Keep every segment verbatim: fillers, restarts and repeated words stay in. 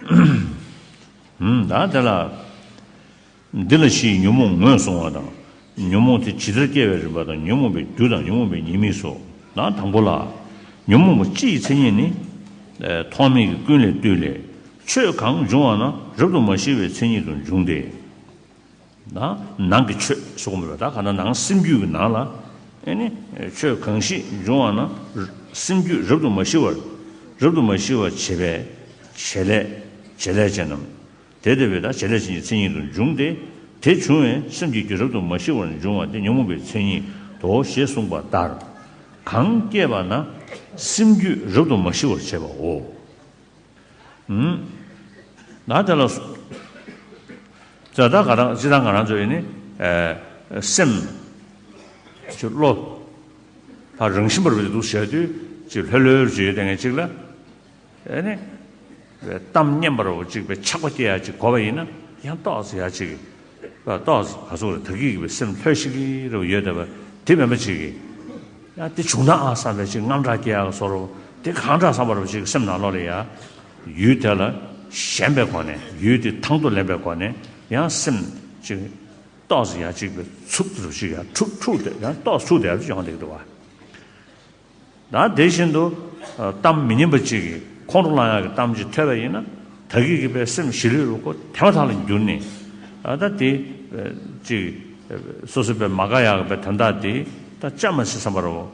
ད་དེ་ལ། འདི་ལ་ཕྱིའི་ཉོན་མོངས་ངོས་བཟུང་བ་དང་། ཉོན་མོངས་དེ་ཇི་ལྟར་སྐྱེ་བའི་རིམ་པ་དང་། ཉོན་མོངས་པའི་རྒྱུ་དང་ཉོན་མོངས་པའི་ཉེས་དམིགས་སོ། ན་དང་པོ་ལ། ཉོན་མོངས་པ་སྤྱི་ཡི་མཚན་ཉིད་ནི། ཐོག་མེད་ཀྱི་ཀུན་ལས་བཏུས་ལས། ཆོས་གང་འབྱུང་བ་ན་རབ་ཏུ་མ་ཞི་བའི་མཚན་ཉིད་དུ་འབྱུང་སྟེ། ན་ནང་གི་ཆོས་སོགས་མེད་པ་ད་ག་ན་ནང་སེམས་རྒྱུད་ཀྱི་ནང་ལ། ཨེ་ནི། ཆོས་གང་ཞིག་འབྱུང་བ་ན། སེམས་རྒྱུད་རབ་ཏུ་མ་ཞི་བར། རབ་ཏུ་མ་ཞི་བར་བྱེད་པའི། བྱེད་ལས། བྱེད་ལས་ཅན་རྣམས། དེ་ལྟ་བུའི་ད་བྱེད་ལས་ཅན་གྱི་མཚན་ཉིད་དུ་འབྱུང་སྟེ། དེ་བྱུང་བས་སེམས་ཀྱི་རྒྱུད་རབ་ཏུ་མ་ཞི་བར་འབྱུང་བ་དེ་ཉོན་མོངས་པའི་མཚན་ཉིད་དོ་ཞེས་གསུངས་པ་ལྟར། གང་སྐྱེས་པ་ན་སེམས་རྒྱུད་རབ་ཏུ་མ་ཞི་བར་བྱེད་པའོ། ད་དེ་ལ་ད་ད་ག་རང་སྤྱིར་བཏང་ང་རང་ཚོ་ཡིན་ནི། སེམས་ཀྱི་བློ་ཕར་རང་བཞིན་པར་འདུག་བྱས་དུས་ཅིག་ལྷོད་ལྷོད་བྱས་ཡོད་དེ་ངས་ཅིག་ལ། ཨེ་ནི། གཏམ་སྙན་པ་རུ་ཅིག་པའི་ཆགས་པ་སྐྱེ་ཡ་ཅིག་གོ་བ་ཡིན་ན་ཡང་ཏོག་ཙམ་ཡ་ཅིག་ཏོག་ཙམ་ག་ཚོད་རེད་ད་གི་གི་པའི་སེམས་ལྷོད་ཤིག་གི་རུ་ཡོད་བསྡད་པ་དེ་མེད་པ་ཅིག་གི། ཡང་དེ་བྱུང་ན་ཨ་བསམ་པའི་ཅིག་དངངས་སྐྲག་སྐྱེ་ཡག་བཟོ་རུ་དེ་གང་འདྲ་བསམ་པ་རུ་ཅིག་སེམས་ནང་ལོགས་ལ་ཡ། ཡུལ་དེ་ལ་ཞེན་པའི་སྒོ་ནས་ཡུལ་དེ་དང་དུ་ལེན་པའི་སྒོ་ནས་ཡང་སེམས་ཅིག་ཏོག་ཙམ་ཡ་ཅིག་པའི་ཚུགས་རུ་ཅིག་ཡ་འཁྲུག་འཁྲུག་དེ་ཡང་ཏོག་ཚུགས་དེ་ཡ་ཅིག་ཡོང་བསྡད་ཀྱི་འདུག་བ། ད་དེ་བཞིན་དུ། གཏམ་མི་སྙན་པ་ཅིག་གིས་ཁོང་ཁྲོ་ལངས་ཡག་གི་གཏམ་ཅིག་ཐོས་པ་ཡིན་ན། ད་གི་གི་པའི་སེམས་ཞི་ལྷོད་རུ་ཁོ་དེ་མ་ཐག་ལ་འགྱུར་ནས། ད་དེ། ཅིག་སོ་སོ་པའི་མ་དགའ་ཡག་གི་པའི་དོན་དག་དེ་ད་ཅམ་མ་སི་བསམ་པ་རུ།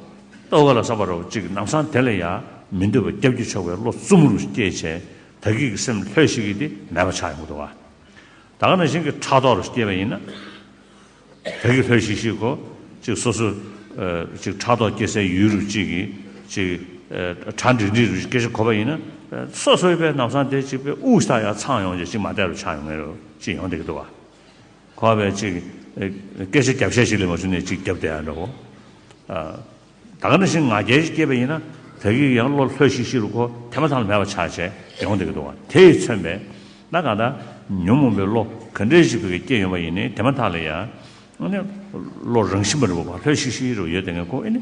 ལྟོ་ག་ལ་བསམ་པ་རུ་ཅིག་ལམ་སང་དེ་ལ་ཡ་མི་འདོད་པ་སྐྱབས་ཀྱི་ཆོག་པའི་བློ་རྩུབ་མོ་རུ་སྐྱེས་བྱས་ད་གི་གི་སེམས་ལྷོད་ཤིག་གི་དེ་མེད་པ་ཆགས་ཡོང་གི་འདུག་བ། ད་ག་ནང་བཞིན་གྱི་ཕྲག་དོག་རུ་སྐྱེས་པ་ཡིན་ན། ད་གི་ལྷོད་ཤིག་ཤིག་གོ། ཅིག་སོ་སོ། ཅིག་ཕྲག་དོག་སྐྱེ་སའི་ཡུལ་རུ་ཅིག་གི་ཅིག་གྲ་འགྲིག་འགྲིག་རུ་སྐད་ཆ་གོ་བ་ཡིན་ན། སོ་སོའི་པའི་ལམ་སང་དེ་ཅིག་པའི་དབུགས་ཤ་ཡ་ཚང་ཡོང་ཅིག་ཅིག་མ་བསྡད་རུ་ཆགས་ཡོང་ངེས་རུ་ཅིག་ཡོང་བསྡད་ཀྱི་འདུག་བ། གོ་བའི་ཅིག་སྐད་ཆ་རྒྱབ་བཤད་ཞིག་ལས་མ་བྱུང་ནས་ཅིག་རྒྱབ་བསྡད་ཡ་འདྲ་བོ། ད་ག་ནང་བཞིན་ང་རྒྱལ་ཞིག་སྐྱེས་པ་ཡིན་ན་ད་གི་ཡང་བློ་ལྷོད་ཤིག་ཤིག་རུ་ཁོ་དེ་མ་ཐག་ལ་མེད་པ་ཆགས་བྱས་ཡོང་བསྡད་ཀྱི་འདུག་བ། དེ་ཡིས་མཚོན་པའི་ད་ག་ད་ཉོན་མོངས་པའི་བློ་ག་འདྲའི་ཞིག་བུ་གི་སྐྱེས་ཡོང་བ་ཡིན་ནའི་དེ་མ་ཐག་ལ་ཡང་ཨ་ནི་བློ་རང་བཞིན་པ་རུ་བ་ལྷོད་ཤིག་ཤིག་རུ་ཡོད་དེ་ངས་ཁོ་ཨ་ནི་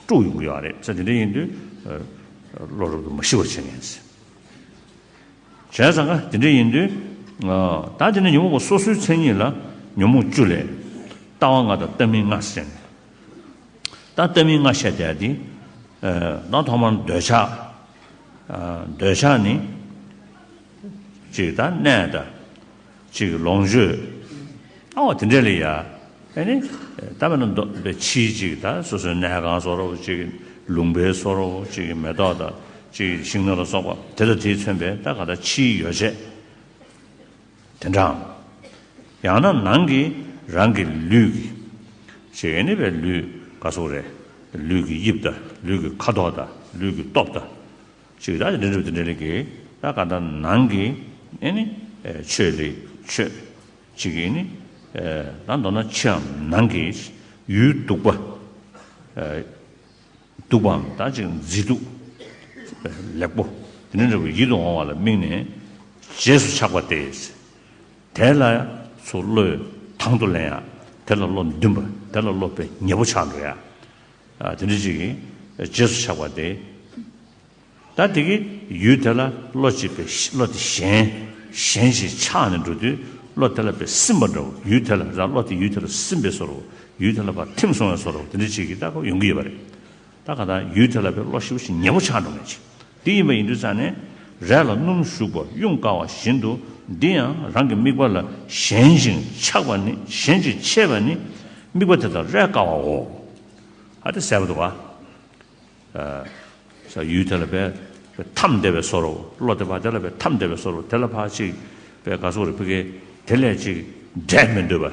དཀྲུག་ཡོང་གི་ཡོད་རེད་ཟེར། དེ་འདྲ་ཡིན་དུས་བློ་རབ་ཏུ་མ་ཞི་བར་བྱེད་ངེས་ཟེར། བྱས་ཙང་ཀ་དེ་འདྲ་ཡིན་དུས། ད་དེ་ནི་ཉོན་མོངས་པ་སོ་སོའི་མཚན་ཉིད་ལ་ཉོན་མོངས་བཅུ་ལས། ལྟ་བ་ལྔ་དང་ལྟ་མིན་ལྔ་ཟེར་ནས། ད་ལྟ་མིན་ལྔ་བཤད་བསྡད་དེ། ད་ཐོག་མར་འདོད་ཆགས། འདོད་ཆགས་ནི། ཅིག་ད་གནས་དང་། ཅིག་ལོངས་སྤྱོད། ཨོ་དེ་འདྲ་ལ་ཡ། ཨེ་ནི། ད་མེད་ན་མདོ་ཕྱིའི་ཅིག་ད་སོ་སོའི་གནས་ཁང་བཟོ་འདྲ་བོ་ཅིག་ལུང་པའི་བཟོ་འདྲ་བོ་ཅིག་མེ་ཏོག་དང་ཅིག་ཤིང་སྣ་ལ་སོགས་པ་དེ་དང་དེས་མཚོན་པའི་ད་ག་ད་ཕྱིའི་ཡོ་བྱད། དེ་འདྲའམ། ཡང་ན་ནང་གི་རང་གི་ལུས་ཀྱི། ཅིག་ཨེ་ནི་བའི་ལུས་ག་སོགས་རེད། ལུས་ཀྱི་དབྱིབས་དང་ལུས་ཀྱི་ཁ་དོག་དང་ལུས་ཀྱི་སྟོབས་དང་། ཅིག་ད་དེ་འདྲ་དེ་འདྲ་ལ་གི་ད་ག་ད་ནང་གི་ཨེ་ནི། ཆོས་ལས་ཆོས། ཅིག་ཨེ་ནི། ད་མདོར་ན་ཕྱིའམ་ནང་གི་ཡུལ་སྡུག་པ། སྡུག་པའམ་ད་ཅིག་མཛེས་སྡུག་ལེགས་པོ་དེ་འདྲ་འདྲ་བའི་ཡིད་དུ་འོང་བ་ལ་དམིགས་ནས་རྗེས་སུ་ཆགས་པ་སྟེ། དེ་ལ་ཚུར་བློས་དང་དུ་ལེན་ཡ། དེ་ལ་བློ་འདུན་པ། དེ་ལ་བློ་དཔེ་ཉེ་པོ་ཆགས་འགྲོ་ཡ། དེ་འདྲ་ཅིག་རྗེས་སུ་ཆགས་པ་སྟེ། ད་དེ་གི་ཡུལ་དེ་ལ་བློ་གཅིག་པའི་བློ་དེ་ཞེན། ཞེན་ཞིང་ཆགས་ནས་འགྲོ་དུས་བློ་དེ་ལ་དཔེ་སིམ་པ་འདྲ་བོ། ཡུལ་དེ་ལ་རང་བློ་དེ་ཡུལ་དེ་ལ་སིམ་པའི་བཟོ་འདྲ་བོ། ཡུལ་དེ་ལ་ཕར་ཐིམ་སོང་བའི་བཟོ་འདྲ་བོ་དེ་འདྲ་ཅིག་གི་ད་ཁོ་ཡོང་གི་ཡོད་པ་རེད། ད་ག་ད་ཡུལ་དེ་ལ་དཔེ་བློ་ཞེ་པོ་ཞིག་ཉེ་པོ་ཆགས་འགྲོ་མཁན་ཅིག་དེ་ཡིན་པ་ཡིན་དུས་ཙང་ནས་རས་ལ་སྣུམ་བྱུག་པ་གཡུང་དཀའ་བ་བཞིན་དུ། འདི་ཡང་རང་གི་དམིགས་པ་ལ་ཞེན་ཅིང་ཆགས་པ་ནི། ཞེན་ཅིང་ཆེས་པ་ནི་དམིགས་པ་དེ་དག་རས་དཀའ་བའོ། ཨ་དེ་གསལ་པོ་འདུག་བ། ས་ཡུལ་དེ་ལ་དཔེ་དཔེ་འཐམས་བསྡད་པའི་བཟོ་འདྲ་བོ། བློ་དེ་ཕར་དེ་ལ་དཔེ་འཐམས་བསྡད་པའི་བཟོ་འདྲ་བོ། དེ་ལ་ཕར་ཅིག་དཔེ་ག་སོགས་རེ་ཕ་གི་དེ་ལས་ཅིག་འབྲལ་མི་འདོད་པ་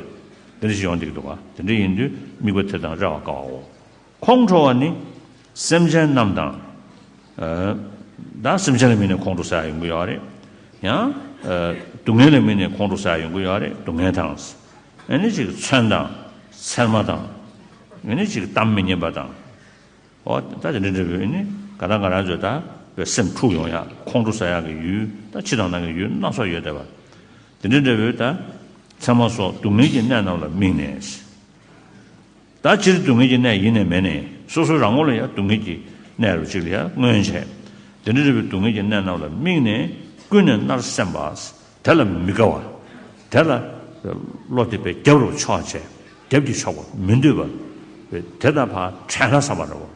དེ་འདྲ་ཞིག་ཡོང་བསྡད་ཀྱི་འདུག་བ། དེ་འདྲ་ཡིན་དུས་དམིགས་པ་དེ་དང་རས་པ་དཀའ་བའོ། ཁོང་ཁྲོ་བ་ནི་སེམས་ཅན་རྣམས་དང་། ད་སེམས་ཅན་ལ་དམིགས་ནས་ཁོང་ཁྲོ་ཟ་ཡ་ཡོང་གི་ཡོད་རེད། ཡང་སྡུག་བསྔལ་ལ་དམིགས་ནས་ཁོང་ཁྲོ་ཟ་ཡ་ཡོང་གི་ཡོད་རེད། སྡུག་བསྔལ་དང་། ཨ་ནི་ཅིག་མཚོན་དང་། ཚེར་མ་དང་། ཨ་ནི་ཅིག་གཏམ་མི་སྙན་པ་དང་། ཨོ་ད་དེ་འདྲ་འདྲ་བོའི་ནི་ག་ད་ང་རང་ཚོས་ད་བའི་སེམས་འཁྲུག་ཡོང་ཡ། ཁོང་ཁྲོ་ཟ་ཡག་གི་ཡུལ་ད་ཕྱི་དང་ནང་གི་ཡུལ་སྣ་ཚོགས་ཡོད་བསྡད་པ། དེ་འདྲ་འདྲ་བོའི་ད་མཚན་མ་སོགས་སྡུག་བསྔལ་གྱི་གནས་རྣམས་ལ་དམིགས་ནས། ད་སྤྱིར་སྡུག་བསྔལ་གྱི་གནས་ཡིན་ནས་མིན་ནས་སོ་སོ་རང་ངོ་ལ་ཡང་སྡུག་བསྔལ་གྱི་གནས་རུ་གཅིག་ལ་ཡང་མངོན་བྱས། དེ་འདྲ་འདྲ་བོའི་སྡུག་བསྔལ་གྱི་གནས་རྣམས་ལ་དམིགས་ནས་ ཀུན་ནས་མནར་སེམས་པ། དེ་ལ་མི་དགའ་བ། དེ་ལ་བློ་དེ་བས་རྒྱབ་རུ་ཕྱོགས་བྱས། རྒྱབ་ཀྱིས་ཕྱོགས་པ་མི་འདོད་པ། དེ་དང་ཕར་བྲལ་ན་བསམ་པ་འདྲ་བོ།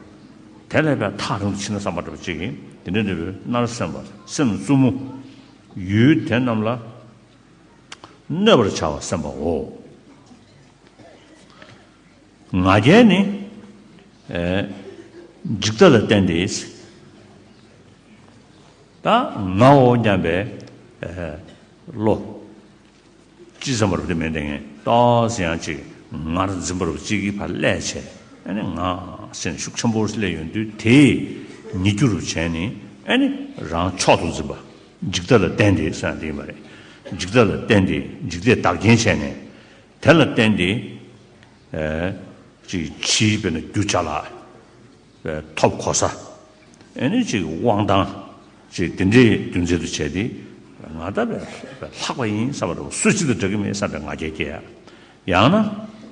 དེ་ལས་བས་ཐག་རིང་དུ་ཕྱིན་ན་བསམ་པ་འདྲ་བོ་ཅིག་གིས་དེ་འདྲ་འདྲ་བའི་མནར་སེམས་པ་སེམས་རྩུབ་མོ། ཡུལ་དེ་རྣམས་ལ་གནོད་པར་བྱ་བ་སེམས་པའོ། ང་རྒྱལ་ནི། ཨེ། འཇིག་ལྟ་ལ་བརྟེན་ཏེ། ད་ངའོ་སྙམ་པའི། ཨེ། བློ། ཅི་ཙམ་པར་དེ་མེད་དེ་ངས་ཏོག་ཙམ་ཡང་ཅིག་ངར་འཛིན་པར་ཅིག་གིས་ཕར་སླེབས་བྱས། ཨ་ནི་ང་སེམས་ཤུགས་ཆེན་པོ་སླེབས་ཡོང་དུས་དེས་ཉེས་རྒྱུ་རུ་བྱས་ནས། ཨ་ནི་རང་མཆོག་ཏུ་འཛིན་པ། འཇིག་ལྟ་ལ་བརྟེན་ཏེ་ཟེར་ཡང་དེ་ཡིན་པ་རེད། འཇིག་ལྟ་ལ་བརྟེན་ཏེ་འཇིག་ལྟས་བདག་རྐྱེན་བྱས་ནས། དེ་ལ་བརྟེན་ཏེ། ཨེ། ཅིག་ཕྱིའི་དཔེར་ན་རྒྱུ་ཅ་ལག་ཨེ། ཐོབ་གོ་ས། ཨེ་ནི་ཅིག་དབང་ཐང་། ཅིག་དེ་འདྲའི་རྒྱུ་མཚན་དུ་བྱས་ཏེ། ང་ད་བས་ལྷག་པ་ཡིན་བསམ་པ་འདྲ་བོ། སུ་གཅིག་དང་འདྲ་གི་མེད་བསམ་པའི་ང་རྒྱལ་སྐྱེ་ཡ། ཡང་ན།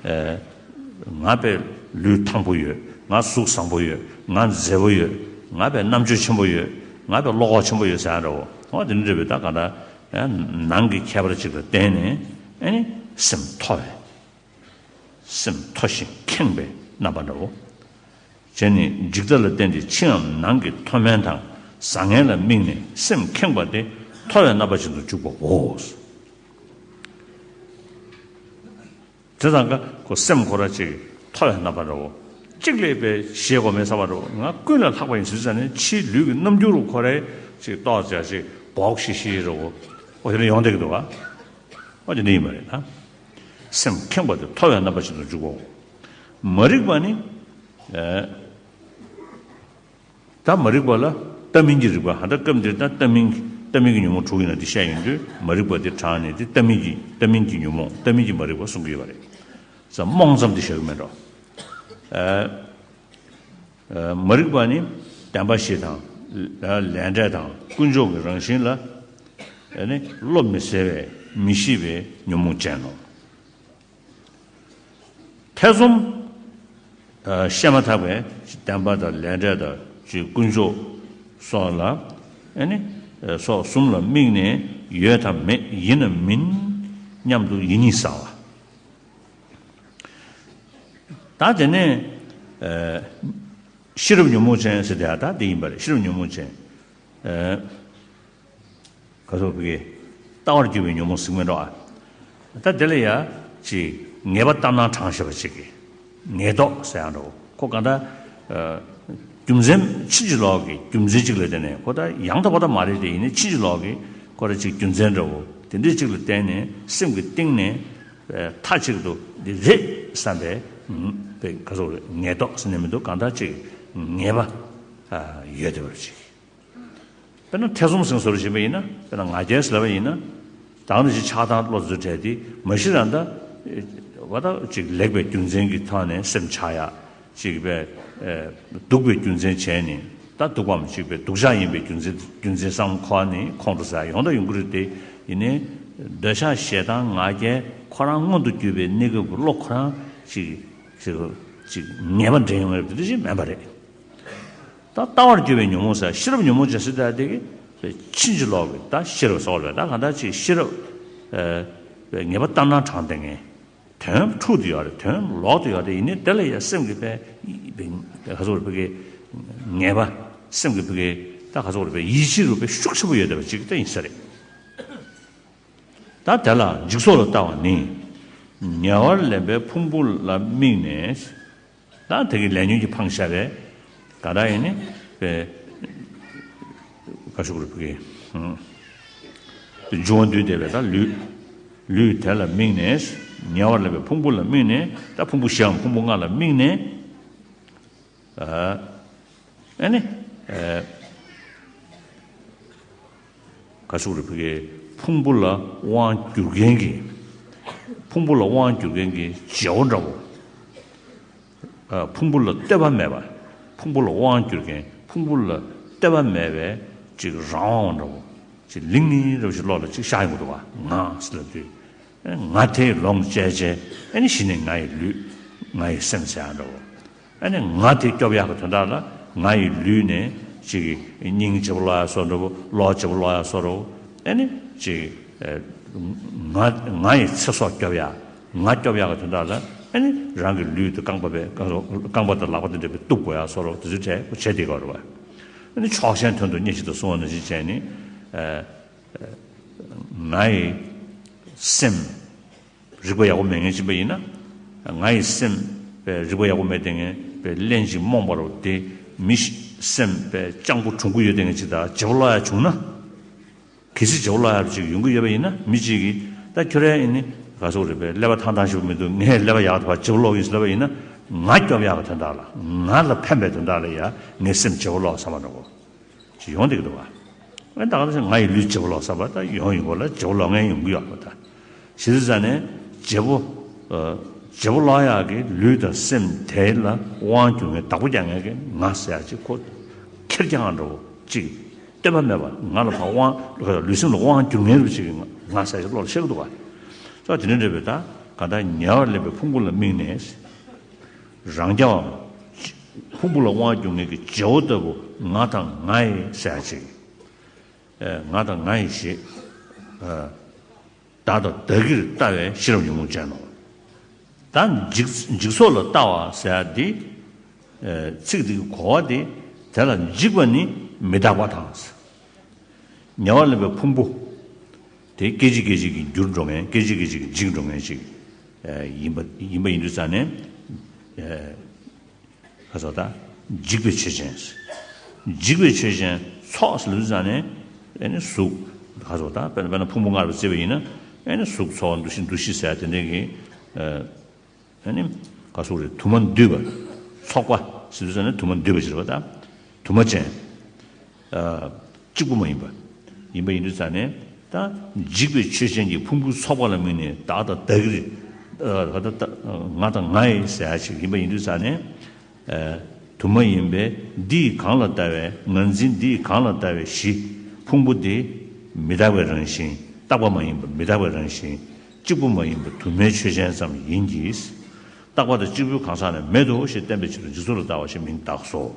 ཨེ། ང་བས་ལུས་ཐང་པོ་ཡོད། ང་གཟུགས་བཟང་པོ་ཡོད། ང་མཛེས་པོ་ཡོད། ང་བས་རྣམ་དཔྱོད་ཆེན་པོ་ཡོད། ང་བས་བློ་ཁོག་ཆེན་པོ་ཡོད་ཟེར་ཡ་འདྲ་བོ། འོ་དེ་འདྲ་འདྲ་བའི་ད་ག་ད། ཨེ། ནང་གི་ཁྱད་པར་ཅིག་ལ་བརྟེན་ནས། ཨེ་ནི་སེམས་མཐོ་བའི། སེམས་མཐོ་ཞིང་ཁེངས་པའི་རྣམ་པ་འདྲ་བོ། བྱས་ནས་འཇིག་ལྟ་ལ་བརྟེན་ཏེ་ཕྱིའམ་ནང་གི་མཐོ་དམན་དང་བཟང་ངན་ལ་དམིགས་ནས་སེམས་ཁེངས་པ་དེ་མཐོ་བའི་རྣམ་པ་ཅན་དུ་འཇུག་པའོ། དེ་དང་ཀ་ཁོ་སེམས་ཁོ་ར་ཅིག་མཐོ་བའི་རྣམ་པ་འདྲ་བོ། གཅིག་ལས་པའི་ཞེ་གོ་མེད་བསམ་པ་འདྲ་བོ། ང་ཀུན་ལས་ལྷག་པ་ཡིན་ཟེར་ཙང་ནས་ཕྱིའི་ལུས་ཀྱི་རྣམ་འགྱུར་རུ་ཁོ་རའི་ཅིག་ཏོག་ཙམ་ཅིག་སྦོག་ཤིག་ཤིག་འདྲ་བོ། ཨོ་དེ་འདྲ་ཡོང་བསྡད་ཀྱི་འདུག་ག་ཨོ་དེ་འདྲ་ཡིན་པ་རེད་ད། སེམས་ཁེངས་པ་དེ་མཐོ་བའི་རྣམ་པ་ཅན་དུ་འཇུག་པའོ། མ་རིག་པ་ནི། ཨེ། ད་མ་རིག་པ་ལ་ལྟ་མིན་གྱི་རིག་པ། ཧ་ད་སྐབས་འདིར་ད་ལྟ་མིན། ལྟ་མིན་གྱི་ཉོན་མོངས་དྲུག་ཡིན་ན་དེ་བཤད་ཡོང་དུས། མ་རིག་པ་དེ་དྲངས་ནས་དེ་ལྟ་མིན་གྱི། ལྟ་མིན་གྱི་ཉོན་མོངས། ལྟ་མིན་གྱི་མ་རིག་པ་གསུང་གི་ཡོད་པ་རེད། ས་རྨོངས་ཙམ་དེ་བཤད་ཀྱི་མེད་འགྲོ། ཨེ། ཨེ། མ་རིག་པ་ནི་བདེན་པ་བཞི་དང་། ལས་འབྲས་དང་། ཀུན་འབྱུང་གི་རང་བཞིན་ལ། ཨེ་ནི་བློ་མི་གསལ་བའི་མི་ཤེས་པའི་ཉོན་མོངས་ཅན་ནོ། ཐེ་ཚོམ། ཨ། བཤད་མ་ཐག་པའི་བདེན་པ་དང་ལས་འབྲས་དང་ཅིག་ཀུན་འབྱུང་སོགས་ལ། ཨ་ནི་སོགས་གསུམ་ལ་དམིགས་ནས་ཡོད་དམ་མེད་ཡིན་ནམ་མིན་སྙམ་དུ་ཡིད་གཉིས་ཟ་བ། ད་དེ་ནས། ཨ། ཤེས་རབ་ཉོན་མོངས་ཅན་ཟེར་དེ་ཡང་ད་དེ་ཡིན་པ་རེད། ཤེས་རབ་ཉོན་མོངས་ཅན། ཨ། ག་ཚོད་བི་གེ། ལྟ་བར་གྱུར་པའི་ཉོན་མོངས་ཟེར་མི་འགྲོ་ཨ། ད་དེ་ལ་ཡ་ཅིག་ངེས་པ་ལྟར་སྣང་དྲངས་བཞག་པ་ཅིག་གིས་ངེས་རྟོགས་ཟེར་ཡང་འགྲོ། ཁོ་གང་ལྟར། ཨ། རྒྱུ་མཚན་ཕྱིན་ཅི་ལོག་གི་རྒྱུ་མཚན་ཅིག་ལ་བརྟེན་ནས། ཁོ་ད་ཡང་དག་པ་ད་མ་རེད་དེ། ཡིན་ནའི་ཕྱིན་ཅི་ལོག་གི་ཁོ་ར་ཅིག་རྒྱུ་མཚན་འདྲ་བོ་དེ་འདྲའི་ཅིག་ལ་བརྟེན་ནས་སེམས་ཀྱི་གཏིང་ནས། ཨ། མཐའ་གཅིག་ཏུ་འདི་རེད་བསམ་པའི། ཨ། པའི་ག་ཚོད་རེད། ངེས་རྟོགས་ཟེར་ནས་མི་འདུག་གང་ལྟར་ཅིག་ངེས་པ། ཨ། ཡོད་བསྡད་པ་ཅིག་དཔེར་ན་ཐེ་ཚོམ་ཟེར་བཟོ་འདྲ་བྱེད་པ་ཡིན་ན། དཔེར་ན་ང་རྒྱལ་ཟེར་ལབ་པ་ཡིན་ན། ད་ག་ནང་བཞིན་ཆགས་སྡང་བློ་འཛུལ་བྲལ་ཏེ། མ་གཞི་རང་ད་བ་ད་ཅིག་ལེགས་པའི་རྒྱུ་མཚན་གྱི་ཐོག་ནས་སེམས་ཆགས་ཡ། ཅིག་པའི། ཨེ། སྡུག་པའི་རྒྱུ་མཚན་བྱས་ནས། ད་སྡུག་པའམ་ཅིག་པའི་སྡུག་ཅག་ཡིན་པའི་རྒྱུ་མཚན། རྒྱུ་མཚན་བསམ་ཁོ་ནི་ཁོང་དུ་ཟ་ཡོང་ད་ཡོང་གི་རེད་དེ། ཡིན་ནའི་འདོད་ཆགས་ཞེ་སྡང་ང་རྒྱལ་ཁོ་རང་མངོན་དུ་གྱུར་པའི་གནས་སྐབས་ཀྱི་བློ་ཁོ་རང་ཅིག་ཅིག་ཅིག་ངེས་པ་འདྲེན་ཡོང་བའི་དེ་འདྲ་ཅིག་མེད་པ་རེད། ད་ལྟ་བར་གྱུར་པའི་ཉོན་མོངས་ཟེར། ཤེས་རབ་ཉོན་མོངས་ཅན་ཟེར་ད་དེ་གི་ཕྱིན་ཅི་ལོག་གི་ད་ཤེས་རབ་སོགས་རེད། ད་གང་ལྟར་ཅིག་ཤེས་རབ། ཨ། ངེས་པ་ལྟར་སྣང་དྲངས་བསྡད་མཁན། དོན་འཁྲུལ་དུ་ཡོད་རེད། དོན་ལོག་ཏུ་ཡོད་རེད། ཡིན་ནའི་དེ་ལ་ཡང་སེམས་ཀྱི་པའི་པའི་ག་ཚོད་རེད། ཕ་གི་ངེས་པ། སེམས་ཀྱི་ཕ་གི་ད་ག་ཚོད་རེད། པའི་ཡིད་ཆེས་རུ་པའི་ཤུགས་ཆེན་པོ་ཡོད་བསྡད་པ་ཅིག་ད་ཡིན་ས་རེད། ད་དེ་ལ་འཇིག་ཚོགས་ལ་ལྟ་བ་ནི། ཉེ་བར་ལེན་པའི་ཕུང་པོ་ལ་དམིགས་ནས། ད་དེ་གི་ལས་ཉོན་གྱིས་འཕངས་བཞག་པའི། ག་རེ་ཡིན་ནི། པའི་ག་ཞུ་དགོས་རེད། ཕ་གི། ཨང་། འབྱུང་བ་འདུས་བསྡད་པའི་ད་ལུས། ལུས་དེ་ལ་དམིགས་ནས། ཉེ་བར་ལེན་པའི་ཕུང་པོ་ལ་དམིགས་ནས། ད་ཕུང་པོ་བཞིའམ་ཕུང་པོ་ལྔ་ལ་དམིགས་ནས། ཨ། ཨ་ནི། ཨ། ག་ཞུ་དགོས་རེད། ཕ་གི་ཕུང་པོ་ལ་དབང་བསྒྱུར་མཁན་གྱི། ཕུང་པོ་ལ་དབང་བསྒྱུར་མཁན་གྱི་བྱེད་པོ་འདྲ་བོ། ཨ། ཕུང་པོ་ལ་ལྟོས་པ་མེད་པ། ཕུང་པོ་ལ་དབང་བསྒྱུར་མཁན། ཕུང་པོ་ལ་ལྟོས་པ་མེད་པའི་ཅིག་རང་དབང་འདྲ་བོ། ཅིག་གླིང་ནི་འདྲ་བོ་ཞིག་བློ་ལ་ཅིག་ཤར་ཡོང་གི་འདུག་བ། ང་ཟེར་ལབ་དུས། ཨ། ང་དེས་ལོངས་སྤྱད་བྱས། ཨ་ནི་གཞི་ནས་ང་ཡི་ལུས། ང་ཡི་སེམས་ཟེར་ཡ་འདྲ་བོ། ཨ་ནི་ང་དེ་སྐྱོབ་ཡག་གི་དོན་དག་ལ་ང་ཡི་ལུས་ནས་ཅིག་སྙིང་རྗེ་པོ་ལོག་ཡ་བཟོ་འདྲ་བོ། བློ་སྐྱིད་པོ་ལོག་ཡ་བཟོ་འདྲ་བོ། ཨ་ནི་ཅིག་ཨ་ང་ང་ཡི་ཚེ་སྲོག་སྐྱོབ་ཡ། ང་སྐྱོབ་ཡ་གི་དོན་དག་ལ་ཨ་ནི་རང་གི་ལུས་དེ་རྐང་པ་བས་རྐང་པ་དང་ལག་པ་དེ་འདྲ་བས་གཏུབ་དགོས་ཡ་སོགས་རོགས་དེ་ཚོའི་གྲས་བྱེད་བསྡད་ཀྱི་ཡོད་རེད་བ། ཨ་ནི་ཕྱོགས་ཞེན་དོན་དུ་གཉེར་ཞིག་ཏུ་སོང་བ་ནང་བཞིན་བྱས་ནས་ཨ་ང་ཡི་སེམས་རིག་པ་ཡག་པོ་མེད་མཁན་ཅིག་པ་ཡིན་ན། ང་ཡི་སེམས་པའི་རིག་པ་ཡག་པོ་མེད་དེ་ངན་པའི་གླེན་ཞིང་རྨོངས་པ་རུ་དེ་མི་ཤི་སེམས་པའི་སྤྱང་པོ་གྲུང་པོ་ཡོད་དེ་ངན་ཅིག་དང་བརྗེ་པོ་སློག་ཡ་བྱུང་ན། གལ་སྲིད་བརྗེ་པོ་སློག་ཡ་ཅིག་ཡོང་གི་ཡོད་པ་ཡིན་ན་མི་གཅིག་གིས་ད་ཁྱོད་རའི་ཨ་ནི་ག་ཟེར་རེད་པས་ཀླད་པ་ཐང་ཐང་ཞིག་མི་འདུག་ངས་ཀླད་པ་ཡག་ཐོག་བརྗེ་པོ་སློག་ཡིན་ཟེར་ལབ་པ་ཡིན་ན། ང་སྐྱོབ་ཡག་གི་དོན་དག་ལ་ང་ལ་ཕན་པའི་དོན་དག་ལ་ཡ་ངའི་སེམས་བརྗེ་པོ་སློག་བསམ་པ་འགྲོ་གོ་ཅིག་ཡོང་བསྡད་ཀྱི་འདུག་བ། ཨ་ད་ག་ང་ཡི་ལུས་བརྗེ་པོ་སློག་བསམ་པ་ད་ཡོང་ཡོང་གོ་ལ་བརྗེ་པོ་སློག་མཁན་ཡོང་གི་ཡོད་པ་ད། ཞེ་དུས་ཙ་ནས་བརྗེ་པོ་ཨ་བརྗེ་པོ་སློག་ཡག་གི་ལུས་དང་སེམས་དེ་ལ་དབང་སྒྱུར་མཁན་བདག་པོ་རྒྱག་མཁན་གྱི་ང་ཟེར་ཡག་ཅིག་ཁོ་ཁེར་རྐྱང་འགྲོ་ཅིག་སྟོན་པ་མེད་པ་ང་ལ་ཕར་དབང་ལུས་སེམས་ལ་དབང་སྒྱུར་མཁན་རུ་ཅིག་ང་ཟེར་ཡག་ཅིག་བློ་ལ་ཤར་གི་འདུག་བ། ཙང་དེ་འདྲ་འདྲ་བའི་ད་ག་ད་ཉེ་བར་ལེན་པའི་ཕུང་པོ་ལ་དམིགས་ནས། རང་རྐྱ་བ། ཕུང་པོ་ལ་དབང་སྒྱུར་མཁན་གྱི་བརྗེ་པོ་ལྟ་བུ་ང་དང་ང་ཡི་ཟེར་ཡག་ཅིག་ཨ་ང་དང་ང་ཡི་ཞེས། ཨ་བདག་དང་བདག་གིར་ལྟ་བའི་ཤེས་རབ་ཉོན་མོངས་ཅན་ནོ། ད་འཇིག་འཇིག་ཚོགས་ལ་ལྟ་བ་ཟེར་ཡག་འདི། ཨ་ཚིག་འདི་གི་གོ་བ་འདི་དེ་ལ་འཇིག་པ་ནི་མི་རྟག་པ་དང་། ཉེ་བར་ལེན་པའི་ཕུང་པོ། དེ་སྐད་ཅིག་སྐད་ཅིག་གིས་འགྱུར་འགྲོ་མཁན་སྐད་ཅིག་སྐད་ཅིག་གིས་འཇིག་འགྲོ་མཁན་ཞིག་ཨ་ཡིན་པ་ཡིན་པ་ཡིན་དུས་ཙང་ནས། ཨ་ག་ཟེར་ད། འཇིག་པའི་ཆོས་ཅན། འཇིག་པའི་ཆོས་ཅན་ཚོགས་ཟེར་དུས་ཙང་ནས་ཨ་ནི་གཟུགས་ག་ཟེར་ད་དཔེར་ན་དཔེར་ན་ཕུང་པོ་ལྔ་རུ་བརྩིས་པ་ཡིན་ན་ཨ་ནི་གཟུགས་ཚོར་བ་འདུ་ཤེས་འདུ་ཤེས་ཟེར་དེ་འདྲའི་གི་ཨ་ནི་ག་ཟེར་རེད་དུ་མ་འདུས་པ། ཚོགས་པ་ཟེར་དུས་ཙང་ནས་དུ་མ་འདུས་པ་ཟེར་བ་དང་དུ་མ་ཅན། ཨ་གཅིག་པུ་མ་ཡིན་པ། ཡིན་པ་ཡིན་དུས་ཙང་ནས་ད་འཇིག་པའི་ཆོས་ཅན་གྱི་ཕུང་པོའི་ཚོགས་པ་ལ་དམིགས་ནས་བདག་དང་བདག་གིར་ཨ་ད་ད་ང་དང་ང་ཡི་ཟེར་ཡག་ཅིག་ཡིན་པ་ཡིན་དུས་ཙང་ནས། ཨ་དུ་མ་ཡིན་པས་འདི་ཡིས་གང་ལ་ལྟ་བའི་ངར་འཛིན་འདི་ཡིས་གང་ལ་ལྟ་བའི་གཞི། ཕུང་པོ་འདི་མི་རྟག་པའི་རང་བཞིན་རྟག་པ་མ་ཡིན་པ་མི་རྟག་པའི་རང་བཞིན་གཅིག་པུ་མ་ཡིན་པ་དུ་མའི་ཆོས་ཅན་ཙམ་ཡིན་གྱི། རྟག་པ་དང་གཅིག་པུའི་གང་ཟག་ནི་མེད་དོ་ཞེས་བསྟན་པའི་ཕྱིར་དུ་འཇིག་ཚོགས་ལ་ལྟ་བ་ཞེས་མིང་བཏགས་སོ།